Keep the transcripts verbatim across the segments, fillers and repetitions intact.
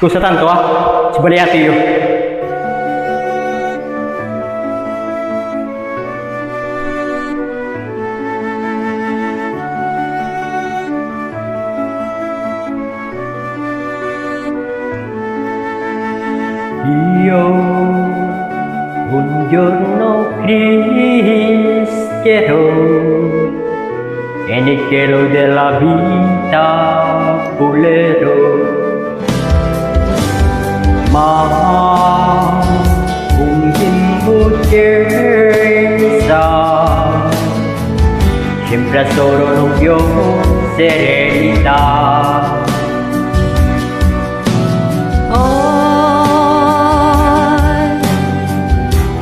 Kusa tanto, a? Sibaliatiyo. Io, un giorno crescerò, e nel cielo della vita volerò. Ma un bimbo che sa, sempre attorno più serenità. Oh,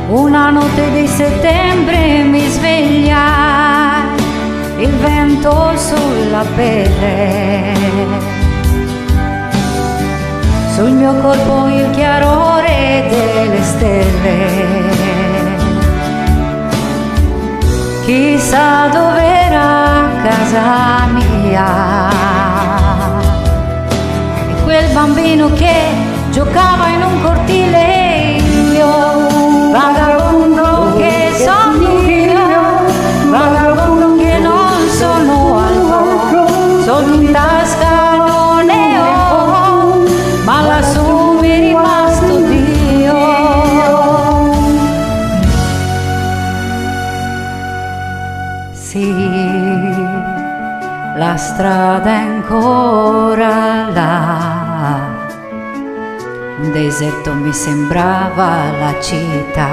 una notte di settembre mi sveglia il vento sulla pelle, sul mio corpo il chiarore delle stelle. Chissà dov'era casa mia. E quel bambino che giocava in un cortile, io, vagabondo che sono io, vagabondo che non sono altro, soldi in tasca non ne ho, ma lassù mi è rimasto Dio. Sì, la strada è ancora là, un deserto mi sembrava la città.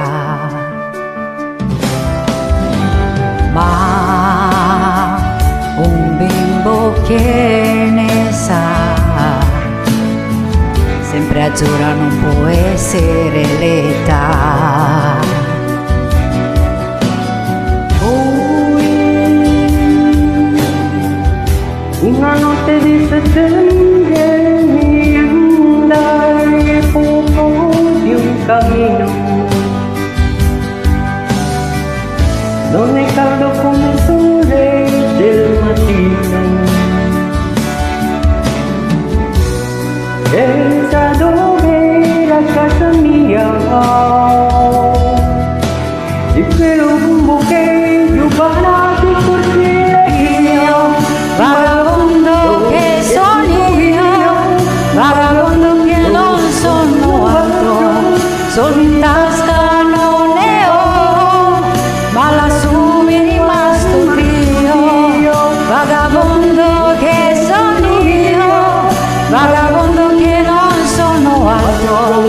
Ma un bimbo che ne sa, sempre azzurra non può essere l'età. Ui, una notte di settembre mi andai poco di un cammino, non è caldo come il sole del mattino. Pensa dove la casa mia, di quello bimbo che giocava sul cortile. Io, vagabondo che sono io, vagabondo che non sono altro, soldi in tasca non ne ho, ma lassù mi è rimasto Dio. Vagabondo che sono io, vagabondo che non sono altro,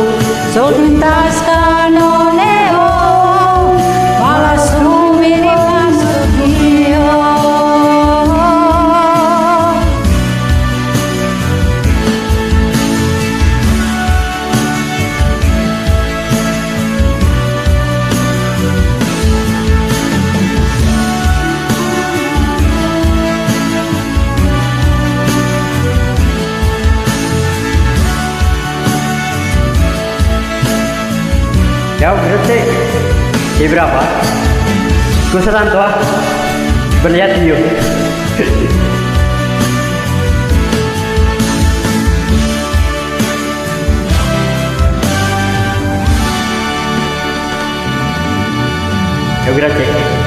soldi in tasca non ne ho, ma lassù mi è rimasto Dio. Ciao, grazie. Sei brava. Scusa tanto, ah. Sbagliato io. Ciao, grazie.